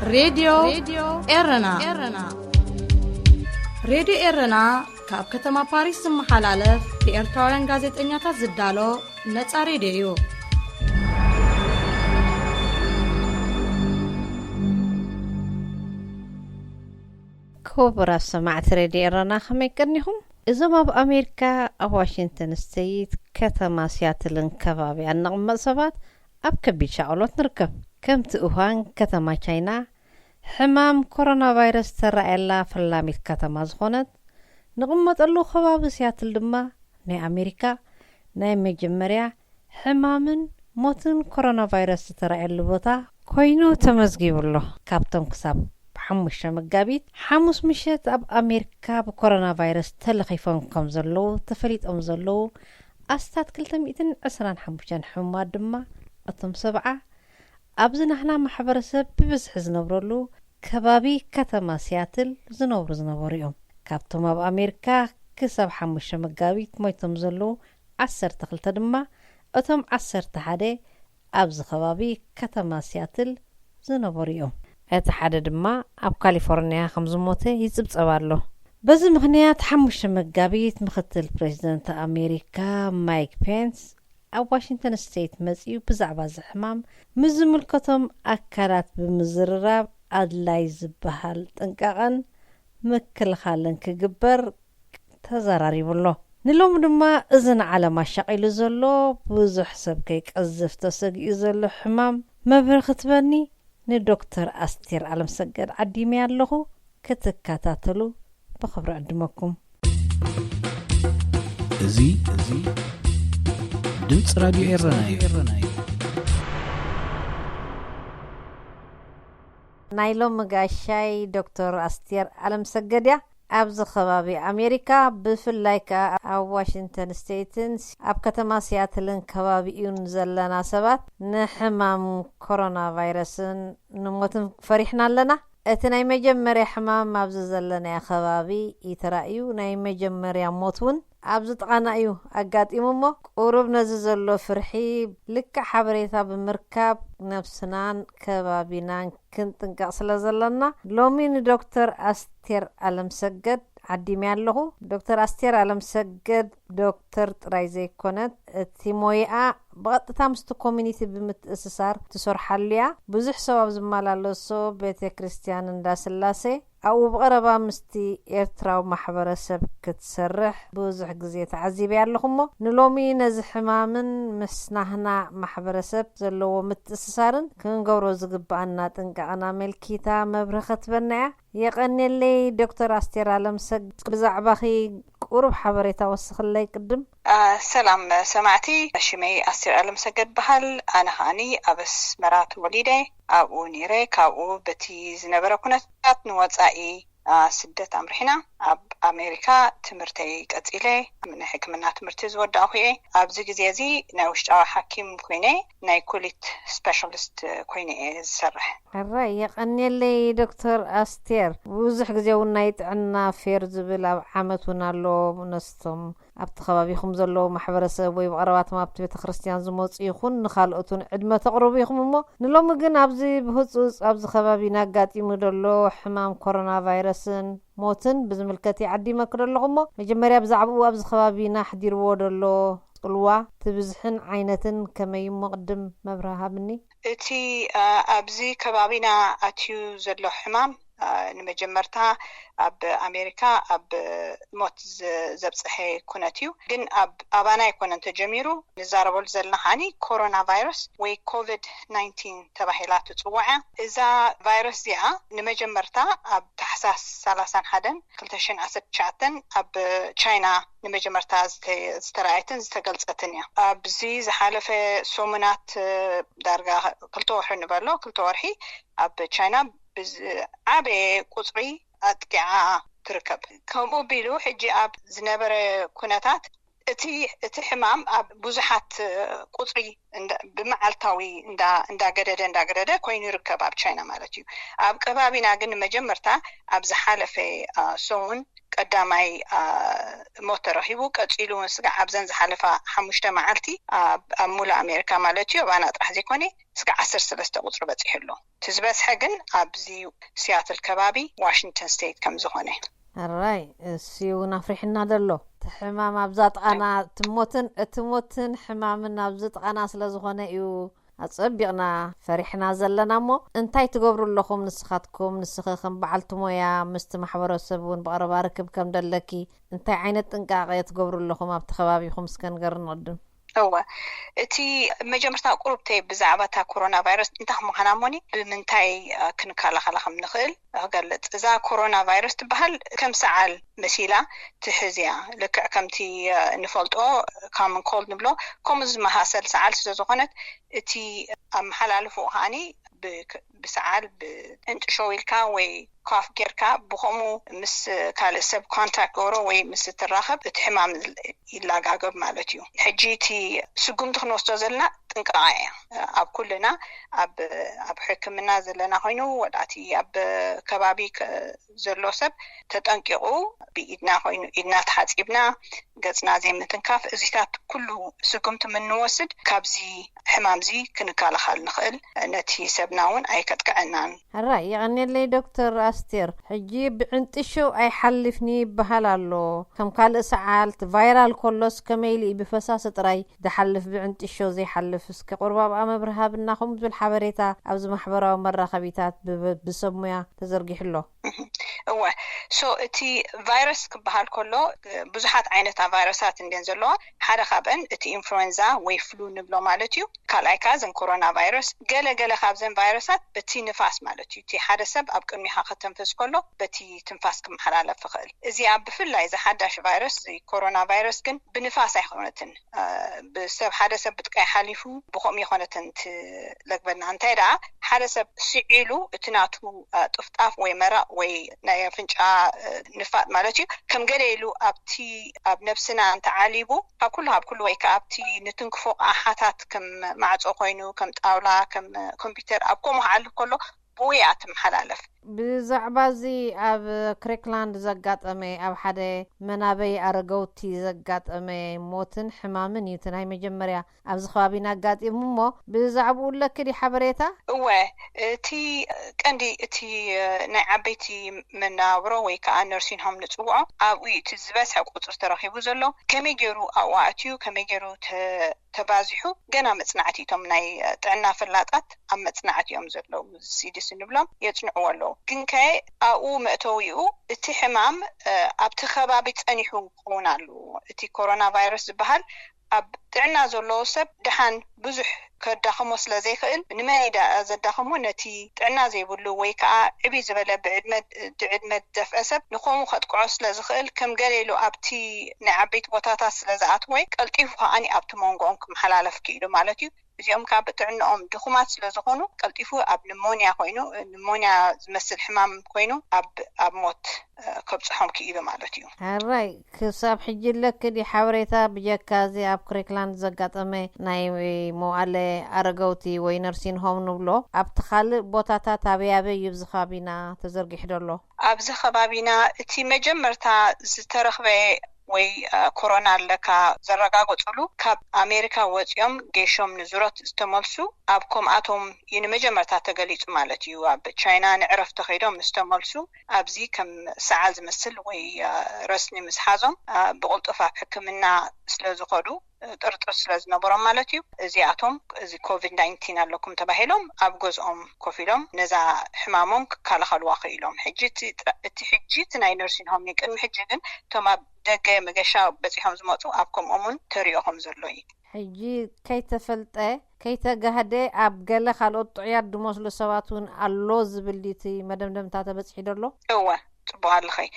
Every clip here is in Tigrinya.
ሬድዮ ኤረና። ሬድዮ ኤረና ካብ ከተማ ፓሪስ ዝመሓላለፍ ብኤርትራውያን ጋዜጠኛታት ዝዳሎ ነጻ ሬድዮ እዩ። ክቡራት ሰማዕቲ ሬድዮ ኤረና፣ ከመይ ቀኒኹም? እዞም ኣብ ኣሜሪካ፣ ኣብ ዋሽንግተን ስቴት፣ ከተማ ሲያትልን ከባቢኣን ንቕመጥ ሰባት ኣብ ከቢድ ሻቕሎት ንርከብ። ከምቲ ውሃን ከተማ ቻይና ሕማም ኮሮና ቫይረስ ዝተራእየላ ፈላሚት ከተማ ዝኾነት፣ ንቕመጠሉ ከባቢ ሲያትል ድማ ናይ ኣሜሪካ ናይ መጀመርያ ሕማምን ሞትን ኮሮና ቫይረስ ዝተራእየሉ ቦታ ኮይኑ ተመዝጊቡ ኣሎ። ካብቶም ክሳብ ሓሙሽተ መጋቢት ሓሙስ ምሸት ኣብ ኣሜሪካ ብኮሮና ቫይረስ ተለኺፎም ከም ዘለዉ ተፈሊጦም ዘለዉ ኣስታት ክልተ ሚእትን ዕስራን ሓሙሽተን ሕሙማት ድማ፣ እቶም ሰብዓ ኣብዚ ናህና ማሕበረሰብ ብብዝሒ ዝነብረሉ ከባቢ ከተማ ሲያትል ዝነብሩ ዝነበሩ እዮም። ካብቶም ኣብ ኣሜሪካ ክሳብ ሓሙሽተ መጋቢት ሞይቶም ዘለዉ ዓሰርተ ክልተ ድማ፣ እቶም ዓሰርተ ሓደ ኣብዚ ከባቢ ከተማ ሲያትል ዝነበሩ እዮም። እቲ ሓደ ድማ ኣብ ካሊፎርኒያ ከም ዝሞተ ይጽብጸብ ኣሎ። በዚ ምኽንያት ሓሙሽተ መጋቢት ምኽትል ፕሬዚደንት ኣሜሪካ ማይክ ፔንስ ኣብ ዋሽንግተን ስቴት መጺኡ ብዛዕባ እዚ ሕማም ምስ ዝምልከቶም ኣካላት ብምዝርራብ ኣድላይ ዝበሃል ጥንቃቐን ምክልኻልን ክግበር ተዘራሪቡ ኣሎ። ንሎሚ ድማ እዚ ንዓለም ኣሻቒሉ ዘሎ ብዙሕ ሰብ ከይቀዝፍ ተሰጊኡ ዘሎ ሕማም መብርሂ ክትበኒ ንዶክተር ኣስቴር ኣለምሰገድ ዓዲመያ ኣለኹ። ክትከታተሉ ብኽብሪ ዕድመኩም። እዚ እዚ ድምፂ ራድዮ ኤረና እዩ። ናይ ሎሚ ጋሻይ ዶክተር ኣስቴር ኣለምሰገድ እያ። ኣብዚ ከባቢ ኣሜሪካ፣ ብፍላይ ከኣ ኣብ ዋሽንግተን ስቴትን ኣብ ከተማ ሲያትልን ከባቢኡን ዘለና ሰባት ንሕማም ኮሮና ቫይረስን ንሞትን ፈሪሕና ኣለና። እቲ ናይ መጀመርያ ሕማም ኣብዚ ዘለናዮ ከባቢ እዩ ተራእዩ። ናይ መጀመርያ ሞት እውን ኣብዚ ጥቓና እዩ ኣጋጢሙ እሞ፣ ቁሩብ ነዚ ዘሎ ፍርሒ ልክዕ ሓበሬታ ብምርካብ ነብስናን ከባቢናን ክንጥንቀቕ ስለ ዘለና፣ ሎሚ ንዶክተር ኣስቴር ኣለምሰገድ ዓዲመያ ኣለኹ። ዶክተር ኣስቴር ኣለምሰገድ ዶክተር ጥራይ ዘይኮነት፣ እቲ ሞይኣ ብቐጥታ ምስቲ ኮሚኒቲ ብምትእስሳር ትሰርሓሉ እያ። ብዙሕ ሰብ ኣብ ዝመላለሶ ቤተ ክርስቲያን እንዳ ስላሴ ኣብኡ ብቐረባ ምስቲ ኤርትራዊ ማሕበረሰብ ክትሰርሕ ብዙሕ ግዜ ተዓዚበያ ኣለኹ እሞ፣ ንሎሚ ነዚ ሕማምን ምስ ናህና ማሕበረሰብ ዘለዎ ምትእስሳርን ክንገብሮ ዝግብኣና ጥንቃቐን ኣመልኪታ መብርሂ ከትበና እያ። የቐንየለይ ዶክተር ኣስቴር ኣለምሰገድ፣ ብዛዕባኺ ቁሩብ ሓበሬታ ወስኽለይ ቅድም። ሰላም ሰማዕቲ፣ ሽመይ ኣስቴር ኣለምሰገድ በሃል። ኣነ ከዓኒ ኣብ ኣስመራ ተወሊደ፣ ኣብኡ ነይረ። ካብኡ በቲ ዝነበረ ኩነታት ንወፃኢ ስደት ኣምሪሕና። ኣብ ኣሜሪካ ትምህርተይ ቀፂለ፣ ናይ ሕክምና ትምህርቲ ዝወዳእኹ እየ። ኣብዚ ግዜ እዚ ናይ ውሽጣዊ ሓኪም ኮይነ፣ ናይ ኩሊት ስፔሻሊስት ኮይነ እየ ዝሰርሕ። ሕራይ የቐንየለይ ዶክተር ኣስቴር። ብዙሕ ግዜ እውን ናይ ጥዕና ፌር ዝብል ኣብ ዓመት እውን ኣሎ። ነስቶም ኣብቲ ከባቢኹም ዘለዉ ማሕበረሰብ ወይ ብቐረባቶም ኣብቲ ቤተ ክርስቲያን ዝመፁ ይኹን ንኻልኦት እውን ዕድመ ተቕርቡ ኢኹም እሞ፣ ንሎሚ ግን ኣብዚ ብህፁፅ ኣብዚ ከባቢና ኣጋጢሙ ዘሎ ሕማም ኮሮና ቫይረስን ሞትን ብዝምልከት ይዓዲመክ ደለኹ እሞ፣ መጀመርያ ብዛዕባኡ ኣብዚ ከባቢና ኣሕዲርዎ ደሎ ፅልዋ፣ እቲ ብዝሕን ዓይነትን ከመይ እሞ ቅድም መብርሂ ሃብኒ። እቲ ኣብዚ ከባቢና ኣትዩ ዘሎ ሕማም ንመጀመርታ ኣብ ኣሜሪካ ኣብ ሞት ዘብፀሐ ኩነት እዩ። ግን ኣብ ኣባና ኣይኮነን ተጀሚሩ። ንዛረበሉ ዘለና ከዓኒ ኮሮና ቫይረስ ወይ ኮቪድ ናይንቲን ተባሂላ ትፅዋዕ። እዛ ቫይረስ እዚኣ ንመጀመርታ ኣብ ታሕሳስ ሰላሳን ሓደን ክልተ ሽሕን ዓሰርተ ትሽዓተን ኣብ ቻይና ንመጀመርታ ዝተረኣየትን ዝተገልፀትን እያ። ኣብዚ ዝሓለፈ ሰሙናት ዳርጋ ክልተ ወርሒ ንበሎ ክልተ ወርሒ ኣብ ቻይና ብዝዓበየ ቁፅሪ ኣጥቂዓ ትርከብ። ከምኡ ቢሉ ሕጂ ኣብ ዝነበረ ኩነታት እቲ እቲ ሕማም ኣብ ብዙሓት ቁፅሪ ብመዓልታዊ እንዳገደደ እንዳገደደ ኮይኑ ይርከብ ኣብ ቻይና ማለት እዩ። ኣብ ከባቢና ግን መጀመርታ ኣብ ዝሓለፈ ሰሙን ቀዳማይ ሞት ተረኺቡ። ቀፂሉ ስጋዕ ኣብዘን ዝሓለፋ ሓሙሽተ መዓልቲ ኣብ ሙሉእ ኣሜሪካ ማለት እዩ፣ ኣባና ጥራሕ ዘይኮነ፣ ስጋዕ ዓሰርተ ሰለስተ ቁፅሪ በፂሑ ኣሎ። እቲ ዝበዝሐ ግን ኣብዚ ሲያትል ከባቢ ዋሽንግተን ስቴት ከም ዝኾነ። ኣራይ፣ እሱ እውን ኣፍሪሕና ዘሎ። እቲ ሕማም ኣብዛ ጥቓና፣ እቲ ሞትን፣ እቲ ሞትን ሕማምን ኣብዚ ጥቓና ስለ ዝኾነ እዩ ኣጸቢቕና ፈሪሕና ዘለና። እሞ እንታይ ትገብሩ ኣለኹም ንስኻትኩም? ንስኺ ከም በዓልቲ ሞያ ምስቲ ማሕበረሰብ እውን ብቐረባ ርክብ ከም ደለኪ እንታይ ዓይነት ጥንቃቐ ትገብሩ ኣለኹም ኣብቲ ከባቢኹም? እስከ ንገርኒ ቅድም። እወ፣ እቲ መጀመርታ ቁሩብተይ ብዛዕባ እታ ኮሮና ቫይረስ እንታይ ምዃና እሞኒ ብምንታይ ክንከላኸላ ከም ንኽእል ክገልጽ። እዛ ኮሮና ቫይረስ ትበሃል ከም ሰዓል መሲላ ትሕዝያ። ልክዕ ከምቲ ንፈልጦ ካመን ኮልድ ንብሎ፣ ከምኡ ዝመሳሰል ሰዓል ስለ ዝኾነት፣ እቲ ኣመሓላልፎ ከዓኒ ብሰዓል ብእንጥሾ ኢልካ ወይ ኮፍ ጌርካ ብኸምኡ ምስ ካልእ ሰብ ኮንታክት ገብሮ ወይ ምስ እትራኸብ እቲ ሕማም ይላጋገብ ማለት እዩ። ሕጂ እቲ ስጉምቲ ክንወስዶ ዘለና ጥንቃቐ እያ። ኣብ ኩልና ኣብ ኣብ ሕክምና ዘለና ኮይኑ ወላቲ ኣብ ከባቢ ዘሎ ሰብ ተጠንቂቑ ብኢድና ኮይኑ ኢድና ተሓፂብና ገፅና ዘይምትንካፍ እዚታት ኩሉ ስጉምቲ ምንወስድ ካብዚ ሕማምዚ ክንከላኸል ንኽእል፣ ነቲ ሰብና እውን ኣይከጥቅዐናን። ሕራይ የቐንየለይ ዶክተር ኣስቴር። ሕጂ ብዕንጥሾ ኣይሓልፍን ይበሃል ኣሎ። ከም ካልእ ሰዓል እቲ ቫይራል ኮሎስ ከመይ ኢሉ እዩ ብፈሳሲ ጥራይ ዝሓልፍ ብዕንጥሾ ዘይሓልፍ? እስከ ቁርብ ኣብኣ መብርሂ ሃብና። ከምኡ ዝብል ሓበሬታ ኣብዚ ማሕበራዊ መራኸቢታት ብሰብ ሙያ ተዘርጊሑ ኣሎ። እወ፣ so እቲ ቫይረስ ክበሃል ከሎ ብዙሓት ዓይነታት ቫይረሳት እንድየን ዘለዋ። ሓደ ካብአን እቲ ኢንፍሉዌንዛ ወይ ፍሉ ንብሎ ማለት እዩ። ካልኣይ ከዓ ዘን ኮሮና ቫይረስ። ገለ ገለ ካብዘን ቫይረሳት በቲ ንፋስ ማለት እዩ፣ እቲ ሓደ ሰብ ኣብ ቅድሚኻ ከተንፍስ ከሎ በቲ ትንፋስ ክመሓላለፍ ይኽእል። እዚኣ ብፍላይ እዚ ሓዳሽ ቫይረስ እዚ ኮሮና ቫይረስ ግን ብንፋስ ኣይኮነትን፣ ብሰብ ሓደ ሰብ ብጥቃይ ሓሊፉ ብከምኡ ይኮነትን ትለግበና። እንታይ ደኣ ሓደ ሰብ ስዒሉ እቲ ናቱ ጥፍጣፍ ወይ መረቕ ወይ ናይ ኣፍንጫ ንፋጥ ማለት እዩ ከም ገለ ኢሉ ኣብቲ ኣብ ነብስና እንተዓሊቡ ካብ ኩሉ ካብ ኩሉ ወይ ከዓ ኣብቲ ንትንክፎ ኣሓታት ከም ማዕፆ ኮይኑ ከም ጣውላ ከም ኮምፒውተር ኣብ ከምኡ ክዓልብ ከሎ ብኡ እያ ትመሓላለፍ። ብዛዕባ እዚ ኣብ ክሪክላንድ ዘጋጠመ ኣብ ሓደ መናበይ ኣረገውቲ ዘጋጠመ ሞትን ሕማምን እዩ እቲ ናይ መጀመርያ ኣብዚ ከባቢና ኣጋጢሙ እሞ ብዛዕባኡ ኣለኪ ድዩ ሓበሬታ? እወ፣ እቲ ቀንዲ እቲ ናይ ዓበይቲ መነባብሮ ወይ ከዓ ነርሲን ሆም ንፅውዖ ኣብኡ እዩ እቲ ዝበዝሐ ቁፅሪ ተረኺቡ ዘሎ። ከመይ ገይሩ ኣብኡ ኣእትዩ ከመይ ገይሩ ተባዚሑ ገና መፅናዕቲ እቶም ናይ ጥዕና ፈላጣት ኣብ መፅናዕቲ እዮም ዘለዉ። ሲዲሲ ንብሎም የፅንዕዎ ኣለዉ። ግን ከ ኣብኡ መእተዊኡ እቲ ሕማም ኣብቲ ከባቢ ፀኒሑ ክኸውን ኣለዎ። እቲ ኮሮና ቫይረስ ዝበሃል ኣብ ጥዕና ዘለዎ ሰብ ደሓን ብዙሕ ከዳኽሞ ስለ ዘይክእል ንመን እዩ ደኣ ዘዳኽሞ? ነቲ ጥዕና ዘይብሉ ወይ ከዓ ዕብይ ዝበለ ብዕድመ ድዕድመ ዝደፍአ ሰብ ንኸምኡ ከጥቅዖ ስለ ዝኽእል ከም ገለ ኢሉ ኣብቲ ናይ ዓበይቲ ቦታታት ስለ ዝኣትወ ቀልጢፉ ከዓኒ ኣብቲ መንጎኦም ክመሓላለፍ ክኢሉ ማለት እዩ። እዚኦም ከዓ ብጥዕንኦም ድኹማት ስለ ዝኾኑ ቀልጢፉ ኣብ ንሞንያ ኮይኑ ንሞንያ ዝመስል ሕማም ኮይኑ ኣብ ኣብ ሞት ከብፅሖም ክኢሉ ማለት እዩ። ሕራይ ክሳብ ሕጂ ኣለኪ ድዩ ሓበሬታ ብጀካ እዚ ኣብ ክሪክላንድ ዘጋጠመ ናይ መዋእለ ኣረገውቲ ወይ ነርሲን ሆም ንብሎ ኣብቲ ካልእ ቦታታት ኣበይ ኣበይ እዩ ኣብዚ ከባቢና ተዘርጊሑ ዘሎ? ኣብዚ ከባቢና እቲ መጀመርታ ዝተረኽበ ወይ ኮሮና ኣለካ ዘረጋገፅሉ ካብ ኣሜሪካ ወፂኦም ገይሾም ንዙረት ዝተመልሱ ኣብ ከምኣቶም እዩ ንመጀመርታ ተገሊፁ ማለት እዩ። ኣብ ቻይና ንዕረፍቲ ከይዶም ዝተመልሱ ኣብዚ ከም ሰዓል ዝመስል ወይ ረስኒ ምስ ሓዞም ብቕልጡፍ ኣብ ሕክምና ስለ ዝኸዱ ጥርጥር ስለ ዝነበሮም ማለት እዩ። እዚኣቶም እዚ ኮቪድ ናይንቲን ኣለኩም ተባሂሎም ኣብ ገዝኦም ኮፍ ኢሎም ነዛ ሕማሞም ክከላኸልዋ ክኢሎም። ሕጂ እቲ ሕጂ እቲ ናይ ነርሲን ሆም እዩ። ቅድሚ ሕጂ ግን እቶም ኣብ ደገ መገሻ በፂሖም ዝመፁ ኣብ ከምኦም እውን ተሪኦ ከም ዘሎ እዩ። ሕጂ ከይተፈልጠ ከይተጋህደ ኣብ ገለ ካልኦት ጥዑያት ዝመስሉ ሰባት እውን ኣሎ ዝብል ድዩ እቲ መደምደምታ ተበፂሑ ዘሎ? እወ ፅቡቅ ኣለኸይ።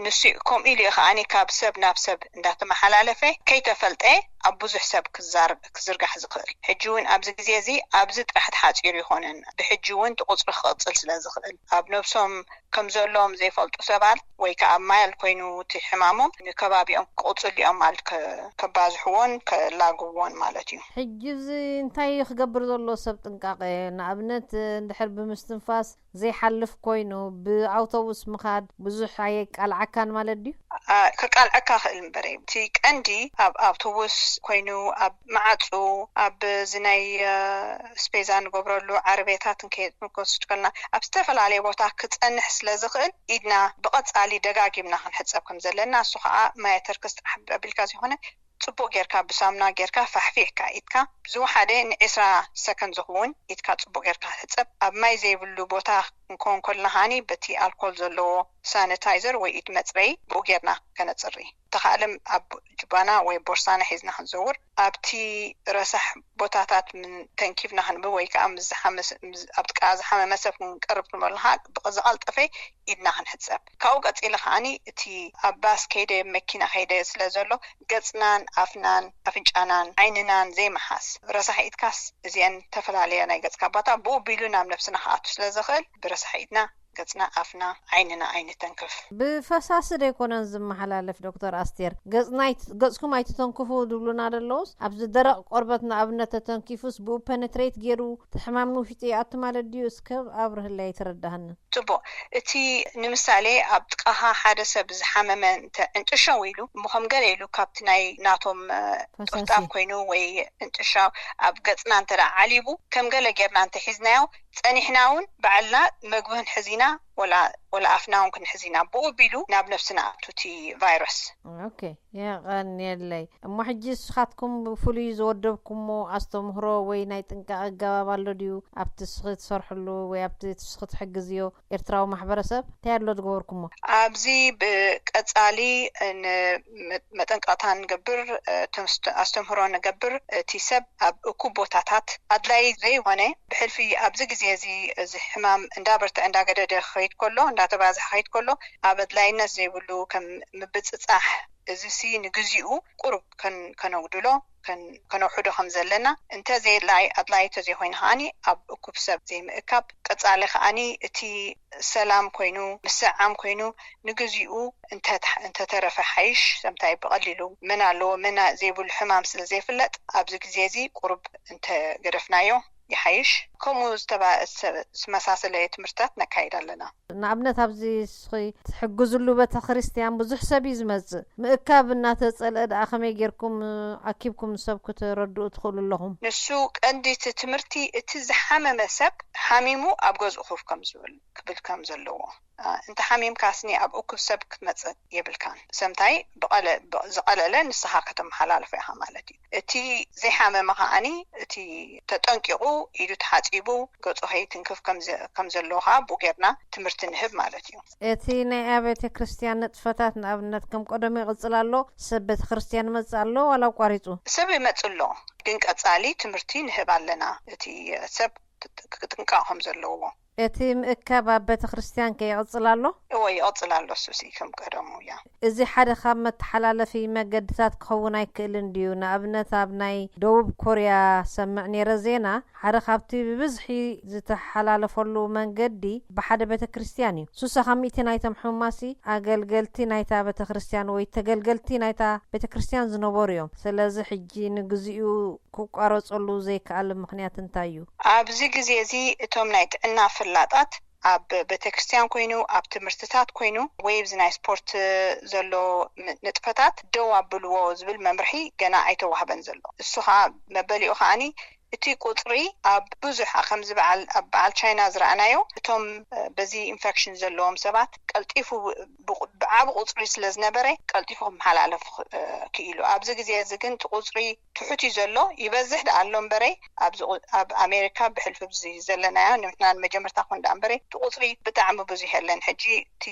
ንሱ ከምኡ ኢሉ እዩ ከዓኒ ካብ ሰብ ናብ ሰብ እንዳተመሓላለፈ ከይተፈልጠ ኣብ ብዙሕ ሰብ ክዛር- ክዝርጋሕ ዝኽእል። ሕጂ እውን ኣብዚ ግዜ እዚ ኣብዚ ጥራሕ ተሓፂሩ ይኾነን ብሕጂ እውን እቲ ቁፅሪ ክቕፅል ስለ ዝኽእል ኣብ ነብሶም ከም ዘለዎም ዘይፈልጡ ሰባት ወይ ከዓ ማይል ኮይኑ እቲ ሕማሞም ንከባቢኦም ክቕፅሉ እዮም ማለት ከ- ከባዝሕዎን ከላግብዎን ማለት እዩ። ሕጂ እዚ እንታይ እዩ ክገብር ዘለዎ ሰብ ጥንቃቐ? ንኣብነት እንድሕር ብምስትንፋስ ዘይሓልፍ ኮይኑ ብኣውቶቡስ ምኻድ ብዙሕ ኣየቃልዓካን ማለት ድዩ? ከቃልዐካ ክእል እምበረ። እቲ ቀንዲ ኣብ ኣውቶቡስ ኮይኑ፣ ኣብ መዓፁ፣ ኣብ እዚ ናይ ኣስቤዛ ንገብረሉ ዓረቤታት ክንከይድ ከለና፣ ኣብ ዝተፈላለየ ቦታ ክፀንሕ ስለ ዝኽእል፣ ኢድና ብቐፃሊ ደጋጊምና ክንሕፀብ ከም ዘለና፣ እሱ ከዓ ማየተርክስ ጥራሕ ኣቢልካ ዘይኮነ፣ ፅቡቅ ጌርካ ብሳሙና ጌርካ ፋሕፊሕካ ኢድካ ዝወሓደ ንዒስራ ሰከንድ ዝኸውን ኢድካ ፅቡቅ ጌርካ ሕፀብ። ኣብ ማይ ዘይብሉ ቦታ ክንከውን ከለና ከዓኒ በቲ ኣልኮል ዘለዎ ሳኒታይዘር ወይ ኢድ መፅረይ ብኡ ጌርና ከነፅሪ። ተኻእለም ኣብ ጅባና ወይ ቦርሳና ሒዝና ክንዘውር፣ ኣብቲ ረሳሕ ቦታታት ተንኪፍና ክንብብ ወይ ከዓ ኣብ ጥቃ ዝሓመመ ሰብ ክንቀርብ ክንበሉ ከዓ ብዝቐልጠፈ ኢድና ክንሕፀብ። ካብኡ ቀፂለ ከዓኒ እቲ ኣብ ባስ ከይደ መኪና ከይደ ስለ ዘሎ ገፅናን ኣፍናን ኣፍንጫናን ዓይንናን ዘይመሓስ። ረሳሕ ኢድካስ እዚአን ተፈላለያ ናይ ገፅካ ኣባታ ብኡ ቢሉ ናብ ነብስና ክኣቱ ስለ ዝኽእል ብረሳሕ ኢድና ገፅና ኣፍና ዓይንና ኣይንተንክፍ። ብፈሳሲ ደይኮነን ዝመሓላለፍ ዶክተር ኣስቴር? ገፅኩም ኣይትተንክፉ ዝብሉና ዘለውስ ኣብዚ ደረቕ ቆርበት ንኣብነት ተተንኪፉስ ብኡ ፐነትሬት ገይሩ እቲ ሕማም ንውሽጢ ይኣቱ ማለት ድዩ? እስከ ኣብርህለይ ኣይተረዳህንን። ፅቡቅ። እቲ ንምሳሌ ኣብ ጥቃኻ ሓደ ሰብ ዝሓመመ እንተ ዕንጥሸው ኢሉ እሞ ከም ገለ ኢሉ ካብቲ ናይ ናቶም ጥፍጣፍ ኮይኑ ወይ ዕንጥሻው ኣብ ገፅና እንተ ዓሊቡ ከም ገለ ጌርና እንተ ሒዝናዮ ፀኒሕና እውን ባዕልና መግቢ ክንሕዝ ኢና ወላ ኣፍና እውን ክንሕዝ ኢና። ብኡ ቢሉ ናብ ነብስና ኣቱ እቲ ቫይረስ። ኦኬ፣ የቐንየለይ። እሞ ሕጂ ንስኻትኩም ብፍሉይ ዝወደብኩሞ ኣስተምህሮ ወይ ናይ ጥንቃቐ ኣገባብ ኣሎ ድዩ ኣብቲ ንስኺ ትሰርሕሉ ወይ ኣብቲ ንስኺ ትሕግዝዮ ኤርትራዊ ማሕበረሰብ እንታይ ኣሎ ዝገበርኩሞ? ኣብዚ ብቀጻሊ መጠንቀቕታ ንገብር፣ ኣስተምህሮ ንገብር። እቲ ሰብ ኣብ እኩብ ቦታታት ኣድላይ ዘይኮነ ብሕልፊ ኣብዚ ግዜ እዚ እዚ ሕማም እንዳበርትዐ እንዳገደደ ክኸይድ ከሎ እንዳተባዝሐ ክኸይድ ከሎ ኣብ ኣድላይነት ዘይብሉ ከም ምብጽጻሕ እዚ ሲ ንግዚኡ ቁሩብ ከነጉድሎ ከነውሕዶ ከም ዘለና እንተ ዘየድላይ ኣድላይ እንተ ዘይኮይኑ ከዓኒ ኣብ እኩብ ሰብ ዘይምእካብ ቀጻሊ ከዓኒ እቲ ሰላም ኮይኑ ምስዕዓም ኮይኑ ንግዚኡ እንተተረፈ ሓይሽ ሰምታይ ብቐሊሉ መን ኣለዎ መን ዘይብሉ ሕማም ስለ ዘይፍለጥ ኣብዚ ግዜ እዚ ቁሩብ እንተ ገደፍናዮ ይሓይሽ። ከምኡ ዝተመሳሰለ ትምህርትታት ነካይድ ኣለና። ንኣብነት ኣብዚ ንስኺ ትሕግዝሉ ቤተ ክርስትያን ብዙሕ ሰብ እዩ ዝመጽእ። ምእካብ እናተጸልአ ደኣ ከመይ ጌርኩም ኣኪብኩም ንሰብ ክተረድኡ ትኽእሉ ኣለኹም? ንሱ ቀንዲ እቲ ትምህርቲ እቲ ዝሓመመ ሰብ ሓሚሙ ኣብ ገዝኡ ኮፍ ከም ዝብል ክብል ከም ዘለዎ እንተ ሓሚምካ ስኒ ኣብ እኩብ ሰብ ክትመጽእ የብልካን። ሰምታይ ዝቐለለ ንስኻ ከተመሓላልፎ ኢኻ ማለት እዩ። እቲ ዘይሓመመ ከዓኒ እቲ ተጠንቂቑ ኢዱ ተሓፂቡ ገፁ ከይትንክፍ ከም ዘለዎ ከዓ ብኡ ጌርና ትምህርቲ ንህብ ማለት እዩ። እቲ ናይ ኣብያተ ክርስትያን ንጥፈታት ንኣብነት ከም ቀደሙ ይቕፅል ኣሎ? ሰብ ቤተ ክርስትያን ይመፅእ ኣሎ ዋላ ኣቋሪፁ? ሰብ ይመፅእ ኣሎ፣ ግን ቀፃሊ ትምህርቲ ንህብ ኣለና እቲ ሰብ ክጥንቀቕ ከም ዘለዎ። እቲ ምእካብ ኣብ ቤተ ክርስትያን ከ ይቕጽል ኣሎ? እወ ይቕጽል ኣሎ፣ እሱሲ ከም ቀደሙ እያ። እዚ ሓደ ካብ መተሓላለፊ መገድታት ክኸውን ኣይክእልን ድዩ? ንኣብነት ኣብ ናይ ደቡብ ኮርያ ሰምዕ ነይረ ዜና፣ ሓደ ካብቲ ብብዝሒ ዝተሓላለፈሉ መንገዲ ብሓደ ቤተ ክርስትያን እዩ። ሱሳ ካብ ሚእቲ ናይቶም ሕሙማሲ ኣገልገልቲ ናይታ ቤተ ክርስትያን ወይ ተገልገልቲ ናይታ ቤተ ክርስትያን ዝነበሩ እዮም። ስለዚ ሕጂ ንግዚኡ ክቋረጸሉ ዘይከኣል ምኽንያት እንታይ እዩ? ኣብዚ ግዜ እዚ እቶም ናይ ጥዕና ፈላጣት ኣብ ቤተክርስትያን ኮይኑ ኣብ ትምህርትታት ኮይኑ ወይ ኣብዚ ናይ ስፖርት ዘሎ ንጥፈታት ደው ኣብልዎ ዝብል መምርሒ ገና ኣይተዋህበን ዘሎ። እሱ ከዓ መበሊኡ ከዓኒ እቲ ቁፅሪ ኣብ ብዙሕ ከምዚ በዓል ኣብ በዓል ቻይና ዝረኣናዮ እቶም በዚ ኢንፌክሽን ዘለዎም ሰባት ቀልጢፉ ብዓቢ ቁፅሪ ስለ ዝነበረ ቀልጢፉ ክመሓላለፍ ክኢሉ። ኣብዚ ግዜ እዚ ግን እቲ ቁፅሪ ትሑት እዩ ዘሎ፣ ይበዝሕ ደኣ ኣሎ እምበረይ ኣብ ኣሜሪካ ብሕልፊ ብዚ ዘለናዮ ንሕና ንመጀመርታ ኮን ደኣ እምበረይ እቲ ቁፅሪ ብጣዕሚ ብዙሕ የለን። ሕጂ እቲ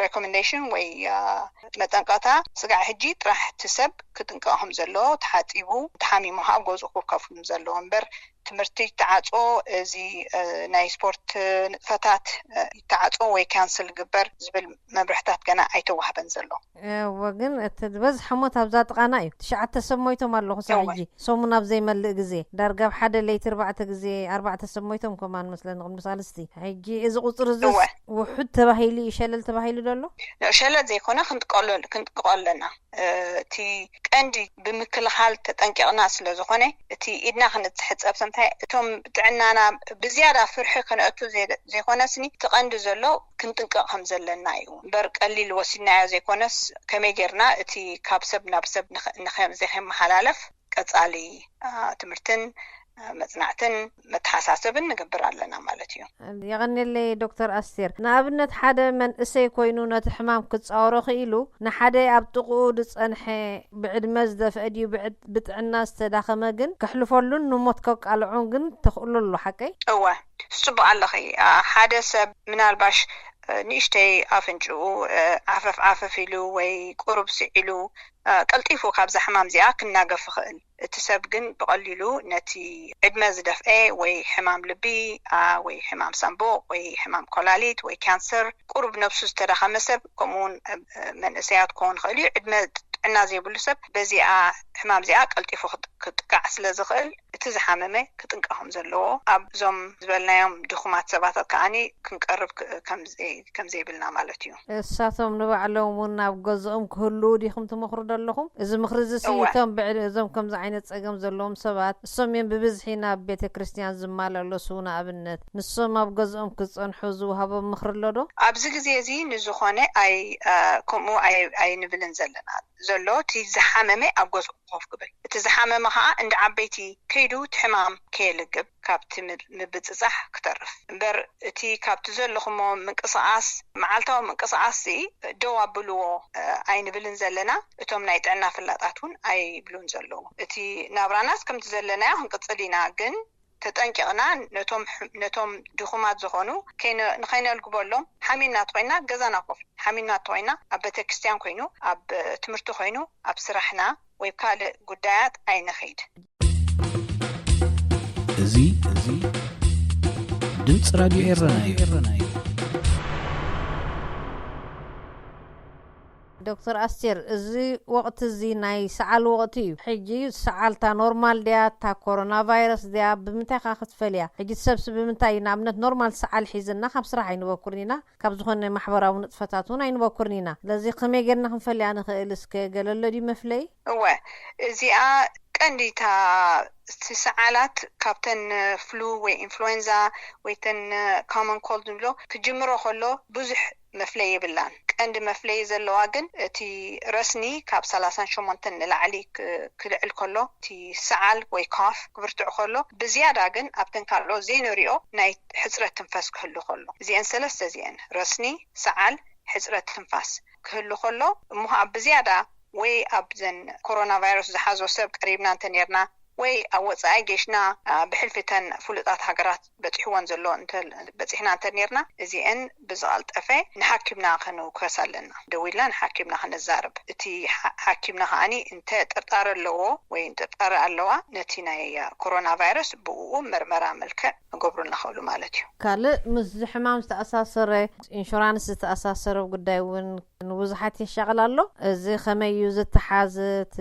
recommendation ወይ መጠንቀቕታ ስጋዕ ሕጂ ጥራሕ እቲ ሰብ ክጥንቀቕ ከም ዘለዎ ተሓፂቡ ተሓሚሙ ከዓ ገዝኡ ክከፍ ከም ዘለዎ እምበር ትምህርቲ ይተዓፆ፣ እዚ ናይ ስፖርት ንጥፈታት ይተዓፆ ወይ ካንስል ግበር ዝብል መምርሕታት ገና ኣይተዋህበን ዘሎ። እወ፣ ግን እቲ ዝበዝሐ ሞት ኣብዛ ጥቓና እዩ። ትሽዓተ ሰብ ሞይቶም ኣለኹ ክሳብ ሕጂ። ሰሙን ኣብ ዘይመልእ ግዜ ዳርጋ ኣብ ሓደ ለይቲ ኣርባዕተ ግዜ ኣርባዕተ ሰብ ሞይቶም ከማን መስለኒ ቅድሚ ሳልስቲ። ሕጂ እዚ ቁፅሪ እዚ ውሑድ ተባሂሉ እዩ፣ ሸለል ተባሂሉ ዘሎ? ሸለል ዘይኮነ ክንጥቀሎ ኣለና። እቲ ቀንዲ ብምክልኻል ተጠንቂቕና ስለ ዝኾነ እቲ ኢድና ክንሕፀብ እንታይ እቶም ጥዕናና ብዝያዳ ፍርሒ ከነእቱ ዘይ-፣ ዘይኮነስኒ፣ እቲ ቀንዲ ዘሎ ክንጥንቀቕ ከም ዘለና እዩ። እምበር ቀሊል ወሲድናዮ ዘይኮነስ፣ ከመይ ጌርና እቲ ካብ ሰብ ናብ ሰብ ንኸ-፣ ንኸ-፣ ዘይከመሓላለፍ ቀጻሊ፣ አ፣ ትምህርትን፣ አ፣ መጽናዕትን መተሓሳሰብን ንገብር ኣለና ማለት እዩ። የቐንየለይ ዶክተር ኣስቴር። ንኣብነት ሓደ መንእሰይ ኮይኑ ነቲ ሕማም ክጻወሮ ክኢሉ፣ ንሓደ ኣብ ጥቕኡ ዝጸንሐ ብዕድመ ዝደፍአ ድዩ ብዕድ-፣ ብጥዕና ዝተዳኸመ ግን ከሕልፈሉን ንሞት ከቃልዖን ግን ተኽእሎ ኣሎ፣ ሓቀይ? እወ፣ ጽቡቕ ኣለኺ። አ፣ ሓደ ሰብ ምናልባሽ፣ እ፣ ንእሽተይ ኣፍንጭኡ፣ እ፣ ዓፈፍ ዓፈፍ ኢሉ ወይ ቁሩብ ስዒሉ፣ እ፣ ቀልጢፉ ካብዛ ሕማም እዚኣ ክናገፍ ይኽእል። እቲ ሰብ ግን ብቐሊሉ ነቲ ዕድመ ዝደፍአ ወይ ሕማም ልቢ፣ አ፣ ወይ ሕማም ሳንቡቕ ወይ ሕማም ኮላሊት ወይ ካንሰር፣ ቁሩብ ነብሱ ዝተዳኸመ ሰብ፣ ከምኡውን፣ እ፣ መንእሰያት ክኸውን ይኽእል እዩ። ዕድመ ጥዕና ዘይብሉ ሰብ በዚኣ ሕማም እዚኣ ቀልጢፉ ክጥ-፣ ክጥቃዕ ስለ ዝኽእል፣ እቲ ዝሓመመ ክጥንቀቕ ከም ዘለዎ፣ ኣብዞም ዝበልናዮም ድኹማት ሰባታት ከዓኒ ክንቀርብ ክ-፣ ከም ዘይ-፣ ከም ዘይብልና ማለት እዩ። እሳቶም ንባዕሎም እውን ኣብ ገዝኦም ክህልዉ ዲኹም ትመኽሩ ዘለኹም? እዚ ምኽሪ እዚ ሲ እወ። እቶም ብዕድ-፣ እዞም ከምዚ ዓይነት ጸገም ዘለዎም ሰባት፣ እሶም እዮም ብብዝሒ ናብ ቤተ ክርስቲያን ዝመላለሱ። ንኣብነት፣ ንሶም ኣብ ገዝኦም ክጸንሑ ዝወሃቦም ምኽሪ ኣሎ ዶ? ኣብዚ ግዜ እዚ ንዝኾነ ኣይ-፣ አ፣ ከምኡ ኣይ-፣ ኣይንብልን ዘለና። ዘሎ እቲ ዝሓመመ ኣብ ገዝኡ ኮፍ ክብል፣ እቲ ዝሓመመ ኸዓ እንዳ ዓበይቲ ከይዱ እቲ ሕማም ከየልግብ ካብቲ ምብ-፣ ምብጽጻሕ ክተርፍ እምበር፣ እቲ ካብቲ ዘለኹሞ ምንቅስቓስ፣ መዓልታዊ ምንቅስቓስ ሲ ደው ኣብልዎ፣ እ፣ ኣይንብልን ዘለና። እቶም ናይ ጥዕና ፍላጣት እውን ኣይብሉን ዘለዉ። እቲ ናብራናስ ከምቲ ዘለናዮ ክንቅጽል ኢና፣ ግን ተጠንቂቕና ነቶም ሕ-፣ ነቶም ድኹማት ዝኾኑ ከይነ-፣ ንኸይነልግበሎም ሓሚምና ተኾይና ገዛና ኮፍ፣ ሓሚምና ተኾይና ኣብ ቤተክርስትያን ኮይኑ፣ ኣብ ትምህርቲ ኮይኑ፣ ኣብ ስራሕና ወይ ካልእ ጉዳያት ኣይንኸይድ። እዚ፣ እዚ ድምፂ ራድዮ ኤረና እዩ። ዶክተር ኣስቴር፣ እዚ ወቕቲ እዚ ናይ ሰዓል ወቕቲ እዩ። ሕጂ ሰዓል እታ ኖርማል ድያ፣ እታ ኮሮና ቫይረስ ድያ፣ ብምንታይ ኸ ክትፈልያ? ሕጂ ሰብሲ ብምንታይ እዩ? ንኣብነት ኖርማል ሰዓል ሒዝና ካብ ስራሕ ኣይንበኩርን ኢና፣ ካብ ዝኾነ ማሕበራዊ ንጥፈታት እውን ኣይንበኩርን ኢና። ስለዚ ከመይ ጌርና ክንፈልያ ንኽእል? እስከ ገለ ኣሎ ድዩ መፍለዪ? እወ፣ እዚኣ ቀንዲ እታ እቲ ሰዓላት ካብተን ፍሉ ወይ ኢንፍሉዌንዛ ወይ ተን ኮመን ኮልድ ንብሎ ክጅምሮ ከሎ ብዙሕ መፍለይ የብላን። ቀንዲ መፍለይ ዘለዋ ግን እቲ ረስኒ ካብ ሰላሳን ሸሞንተን ንላዕሊ ክ-፣ ክልዕል ከሎ፣ እቲ ሰዓል ወይ ካፍ ክብርትዕ ከሎ፣ ብዝያዳ ግን ኣብተን ካልኦት ዘይንሪኦ ናይ ሕጽረት ትንፋስ ክህሉ ከሎ፣ እዚአን ሰለስተ እዚአን ረስኒ፣ ሰዓል፣ ሕጽረት ትንፋስ ክህሉ ከሎ፣ እሞ ኣብ ብዝያዳ ወይ ኣብዘን ኮሮና ቫይረስ ዝሓዞ ሰብ ቀሪብና እንተ ኔርና ወይ ኣብ ወጻኢ ጌሽና፣ አ፣ ብሕልፊ እተን ፍሉጣት ሃገራት በጺሕወን ዘሎ እንተ በጺሕና እንተ ኔርና፣ እዚአን ብዝቐልጠፈ ንሓኪምና ከነውከስ ኣለና። ደዊልና ንሓኪምና ከነዛርብ። እቲ ሓ-፣ ሓኪምና ከኣኒ እንተ ጥርጣረ ኣለዎ ወይ ጥርጣረ ኣለዋ፣ ነቲ ናይ፣ አ፣ ኮሮና ቫይረስ ብእኡ መርመራ መልክዕ ክገብሩ ንኽእሉ ማለት እዩ። ካልእ ምስዚ ሕማም ዝተኣሳሰረ ኢንሹራንስ ዝተኣሳሰረ ጉዳይ እውን ንብዙሓት የሻቕል ኣሎ። እዚ ከመይ እዩ ዝተሓዘ? እቲ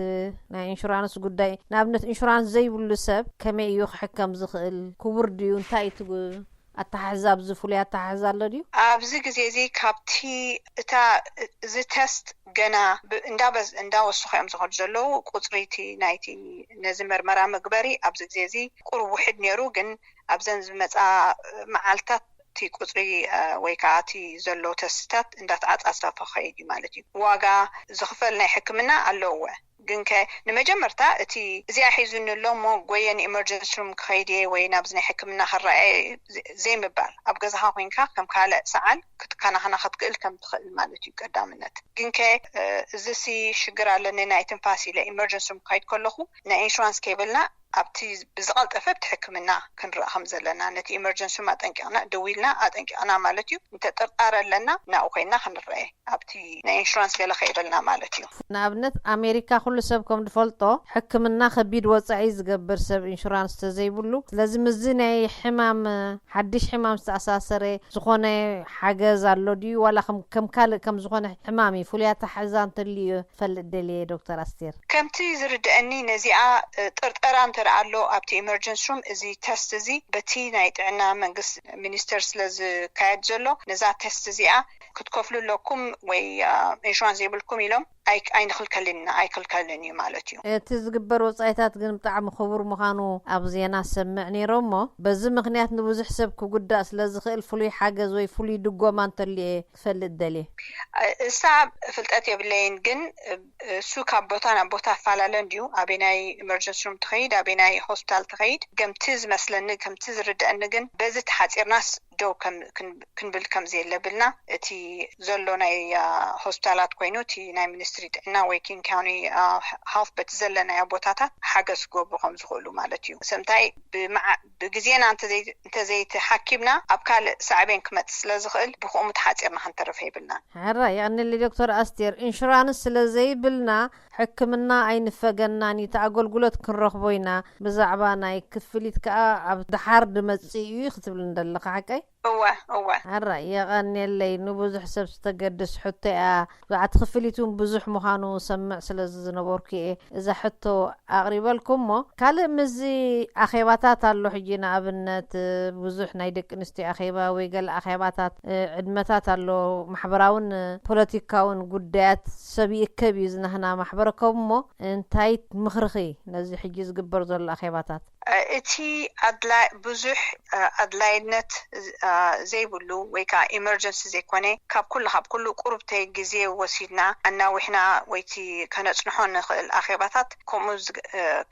ናይ ኢንሹራንስ ጉዳይ፣ ንኣብነት ኢንሹራንስ ዘይብሉ ሰብ ከመይ እዩ ክሕከም ዝኽእል? ክቡር ድዩ? እንታይ እዩ እቲ ግ-፣ ኣተሓሕዛ፣ ኣብዚ ፍሉይ ኣተሓሕዛ ኣሎ ድዩ? ኣብዚ ግዜ እዚ ካብቲ እታ፣ እዚ ተስት ገና ብ-፣ እንዳበዝ-፣ እንዳወሰኹ እዮም ዝኸዱ ዘለዉ። ቁጽሪ እቲ ናይቲ ነዚ መርመራ መግበሪ ኣብዚ ግዜ እዚ ቁሩብ ውሕድ ነይሩ፣ ግን ኣብዘን ዝመጻ መዓልታት እቲ ቁጽሪ፣ እ፣ ወይ ከዓ እቲ ዘሎ ተስትታት እንዳተዓጻጸፈ ክኸይድ እዩ ማለት እዩ። ዋጋ ዝኽፈል ናይ ሕክምና ኣለዎ። ግንከ ንመጀመርታ እቲ እዚኣ ሒዙኒ ኣሎ እሞ ጎየ ንኢመርጀንሲ ሩም ክኸይድ እየ ወይ ናብዚ ናይ ሕክምና ክረኣየ ዘ-፣ ዘይምባል፣ ኣብ ገዛኻ ኮይንካ ከም ካልእ ሰዓል ክትከናኸና ክትክእል ከም ትኽእል ማለት እዩ ቀዳምነት። ግንከ፣ እ፣ እዚሲ ሽግር ኣለኒ ናይ ትንፋስ ኢለ ኢመርጀንሲ ሩም ክኸይድ ከለኹ ናይ ኢንሹራንስ ከይብልና ኣብቲ ብዝቐልጠፈ ኣብቲ ሕክምና ክንረኣ ከም ዘለና፣ ነቲ ኢመርጀንሲ ሩም ኣጠንቂቕና፣ ደዊልና ኣጠንቂቕና ማለት እዩ። እንተ ጥርጣረ ኣለና፣ ናብኡ ኮይንና ክንረአ፣ ኣብቲ ናይ ኢንሹራንስ ገለ ከይበልና ማለት እዩ። ንኣብነት ኣሜሪካ ኩሉ ሰብ ከም ዝፈልጦ ሕክምና ከቢድ ወጻኢ ዝገብር ሰብ ኢንሹራንስ ተዘይብሉ። ስለዚ ምስዚ ናይ ሕማም፣ ሓድሽ ሕማም ዝተኣሳሰረ ዝኾነ ሓገዝ ኣሎ ድዩ? ዋላ ከም፣ ከም ካልእ ከም ዝኾነ ሕማም እዩ፣ ፍሉይ ኣተሓሕዛ እንተልዩ ፈልጥ ደልየ ዶክተር ኣስቴር። ከምቲ ዝርድአኒ ነዚኣ፣ እ፣ ጥርጠራ እንተ ደኣ ኣሎ ኣብቲ ኢመርጀንሲ ሩም፣ እዚ ተስት እዚ በቲ ናይ ጥዕና መንግስቲ ሚኒስተር ስለ ዝካየድ ዘሎ፣ ነዛ ተስት እዚኣ ክትከፍሉ ኣለኩም ወይ፣ አ፣ ኢንሹራንስ ዘይብልኩም ኢሎም ኣይክልከልን ኢና ኣይክልከልን እዩ ማለት እዩ። እቲ ዝግበር ወፃኢታት ግን ብጣዕሚ ክቡር ምዃኑ ኣብ ዜና ሰምዕ ነይረ እሞ በዚ ምክንያት ንብዙሕ ሰብ ክጉዳእ ስለ ዝኽእል ፍሉይ ሓገዝ ወይ ፍሉይ ድጎማ እንተልየ ክፈልጥ ደልየ። እሳ ፍልጠት የብለይን ግን እሱ ካብ ቦታ ናብ ቦታ ኣፈላለ እንድዩ። ኣበናይ ኢመርጀንሲ ሩም ትኸይድ፣ ኣበናይ ሆስፒታል ትኸይድ፣ ከምቲ ዝመስለኒ ከምቲ ዝርድአኒ ግን በዚ ተሓፂርናስ ደው ክንብል ከምዚ የለብልና። እቲ ዘሎ ናይ ሆስፒታላት ኮይኑ እቲ ናይ ሚኒስትሪ ጥዕና ወይ ኪንግ ካውንቲ ሄልት በቲ ዘለናዮ ቦታታት ሓገዝ ክገብሩ ከም ዝኽእሉ ማለት እዩ። ሰምታይ ብግዜና እንተዘይተሓኪምና ኣብ ካልእ ሳዕቤን ክመፅእ ስለ ዝኽእል ብከምኡ ተሓፂርና ክንተርፍ የብልናን። ሕራይ የቐንየለይ ዶክተር ኣስቴር። ኢንሹራንስ ስለ ዘይብልና ሕክምና ኣይንፈገናን እዩ፣ እቲ ኣገልግሎት ክንረኽቦ ኢና። ብዛዕባ ናይ ክፍሊት ከኣ ኣብ ደሓር ድመጽእ እዩ ክትብልኒ ደለኻ ሓቀይ? እወ እወ። ሕራይ የቐንየለይ። ንብዙሕ ሰብ ዝተገድስ ሕቶ እያ። ብዛዕባ እቲ ክፍሊት እውን ብዙሕ ምዃኑ ሰምዕ ስለ ዝነበርኩ እየ እዛ ሕቶ ኣቕሪበልኩ እሞ ካልእ ምስዚ ኣኼባታት ኣሎ ሕጂ ንኣብነት ብዙሕ ናይ ደቂ ኣንስትዮ ኣኼባ ወይ ገለ ኣኼባታት ዕድመታት ኣሎ ማሕበራውን ፖለቲካውን ጉዳያት ሰብ ይእከብ እዩ ዝናህና ማሕበረከብ እሞ እንታይ ምኽርኺ ነዚ ሕጂ ዝግበር ዘሎ ኣኼባታት? እቲ ኣድላይ ብዙሕ ኣድላይነት ዘይብሉ ወይ ከዓ ኢመርጀንሲ ዘይኮነ ካብ ኩሉ ካብ ኩሉ ቁሩብተይ ግዜ ወሲድና ኣናዊሕና ወይቲ ከነፅንሖ ንኽእል ኣኼባታት ከምኡ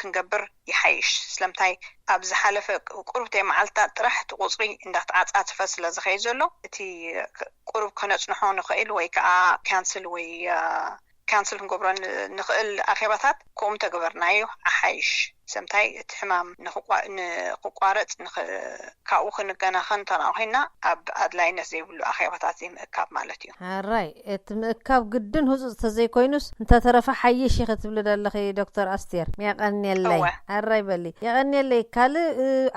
ክንገብር ይሓይሽ። ስለምታይ ኣብ ዝሓለፈ ቁሩብተይ መዓልትታት ጥራሕ እቲ ቁፅሪ እንዳተዓፃፀፈ ስለ ዝኸይድ ዘሎ እቲ ቁሩብ ከነፅንሖ ንኽእል ወይ ከዓ ካንስል ወይ ካንስል ክንገብሮ ንኽእል ኣኼባታት ከምኡ ተገበርናዮ ኣሓይሽ። ሰምታይ እቲ ሕማም ንክቋረፅ ካብኡ ክንገናኸን ተናኾይና ኣብ ኣድላይነት ዘይብሉ ኣኼባታት ዘይምእካብ ማለት እዩ። ሕራይ እቲ ምእካብ ግድን ህፁፅ ተዘይኮይኑስ እንተተረፈ ሓይሽ ኢኺ ትብሊ ደለኺ ዶክተር ኣስቴር። የቐንየለይ። ሕራይ በሊ። የቐንየለይ። ካልእ